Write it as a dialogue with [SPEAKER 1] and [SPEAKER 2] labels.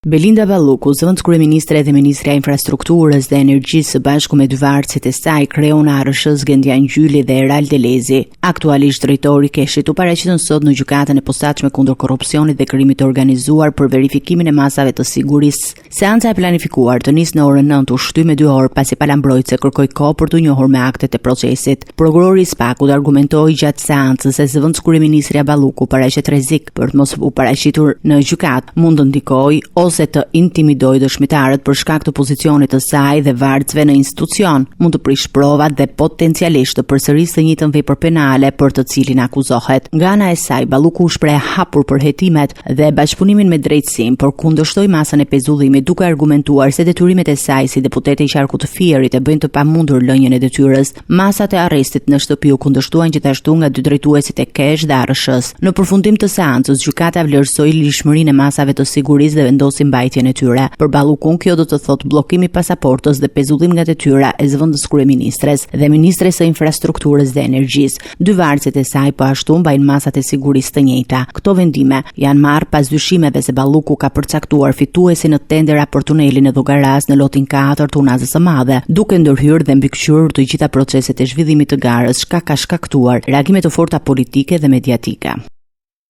[SPEAKER 1] Belinda Balluku, zëvendëskryeministre dhe ministrja e Infrastrukturës dhe Energjisë së bashku me dy vartësit e saj, kreun e ARRSH-së Gentian Gjyli dhe Erald Elezi, aktualisht drejtor i KESH-it, u paraqitën sot në Gjykatën e Posaçme kundër Korrupsionit dhe Krimit të Organizuar për verifikimin e masave të sigurisë. Seanca e planifikuar të nisë në orën 9 u shty me 2 orë pasi pala mbrojtëse kërkoi kohë për t'u njohur me aktet e procesit. Prokurori i SPAK-ut argumentoi gjatë seancës se zëvendëskryeministrja Balluku paraqet rrezik për të mos u paraqitur në gjykatë, mund të ndikojë ose të intimidojë dëshmitarët për shkak të pozicionit të saj dhe vartësve në institucion, mund të prishë provat dhe potencialisht të përsërisë të njëjtën vepër penale për të cilin akuzohet. Nga ana e saj, Balluku u shpreh e hapur për hetimet dhe bashkëpunimin me drejtësinë, por kundërshtoi masën e pezullimit duke argumentuar se detyrimet e saj si deputete e qarkut të Fierit e bëjnë të pamundur lënien e detyrës. Masat e arrestit në shtëpi u kundërshtuan gjithashtu nga dy drejtuesit e KESH dhe ARRSH-së. Në përfundim të seancës, gjykata vlerësoi ligjshmërinë e masave të sigurisë dhe vendosi mbajtjen e tyre. Për Ballukun kjo do të thotë bllokim i pasaportës dhe pezullim nga detyra e zëvendëskryeministres dhe ministres së Infrastrukturës dhe Energjisë. Dy vartësit e saj po ashtu mbajnë masat e sigurisë të njëjta. Këto vendime janë marrë pas dyshimeve se Balluku ka përcaktuar fituesin në tendera për tunelin e Llogarasë në lotin 4 të Unazës së Madhe, duke ndërhyrë dhe mbikëqyrur të gjitha proceset e zhvillimit të garës, çka ka shkaktuar reagime të forta politike dhe mediatike.